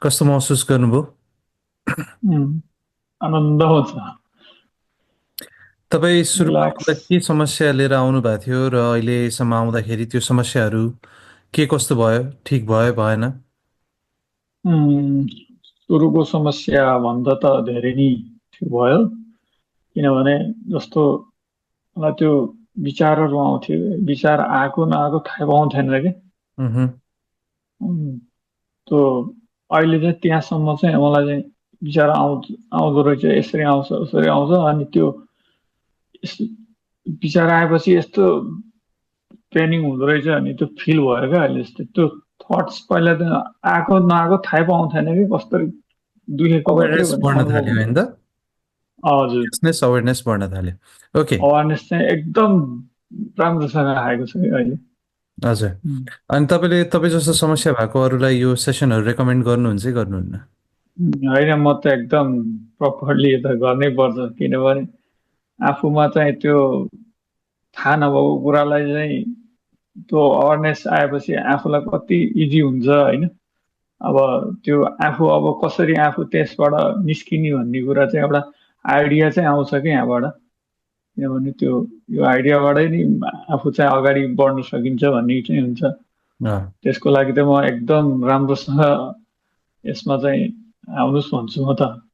कस्तो महसुस गर्नुभयो? उम्, आनन्द आउँछ। तपाईँ सुरुमा रिल्याक्स। आउँदा के समस्या लिएर आउनु भएको थियो र अहिलेसम्म आउँदाखेरि त्यो समस्याहरू के कस्तो भयो? ठिक भयो भएन? उम्, सुरुको समस्या भन्दा त धेरै नै ठिक भयो। किनभने जस्तो मलाई त्यो विचारहरू आउँथ्यो, विचार आएको नआएको थाहा पाउँथेन कि। उहुँ, उम्, त्यो अहिले चाहिँ त्यहाँसम्म चाहिँ मलाई चाहिँ विचार आउँदो रहेछ, यसरी आउँछ उसरी आउँछ, अनि त्यो यस- विचार आएपछि यस्तो ट्रेनिङ हुँदो रहेछ अनि त्यो फिल भयो क्या अहिले जस्तो त्यो थट्स पहिला त आएको नआएको थाहै पाउँथेन कि कसरी दुखेको मात्रै अवेरनेस भन्ने बढ्न अनुभव थाल्यो हुँदो होइन रहेछ। त? हजुर। कन्सियसनेस अवेरनेस बढ्न थाल्यो। ओके, अवेरनेस चाहिँ एकदम राम्रोसँग आएको छ कि अहिले। हजुर। उम्, अनि तपाईँ जस्तो समस्या भएको अरूलाई यो सेसनहरू रेकमेन्ड गर्नुहुन्छ कि गर्नुहुन्न? होइन म त एकदम प्रपरली त गर्नै पर्छ किनभने आफूमा चाहिँ त्यो थाहा नभएको कुरालाई चाहिँ त्यो अवेरनेस आएपछि आफूलाई कति इजी हुन्छ होइन। अब त्यो आफू अब कसरी आफू त्यसबाट निस्किने भन्ने कुरा चाहिँ एउटा आइडिया चाहिँ आउँछ कि यहाँबाट। किनभने त्यो यो आइडियाबाटै नि आफू चाहिँ अगाडि बढ्न सकिन्छ भन्ने चाहिँ हुन्छ। अँ, त्यसको लागि त म एकदम राम्रोसँग यसमा चाहिँ आउनुहोस् भन्छु म त।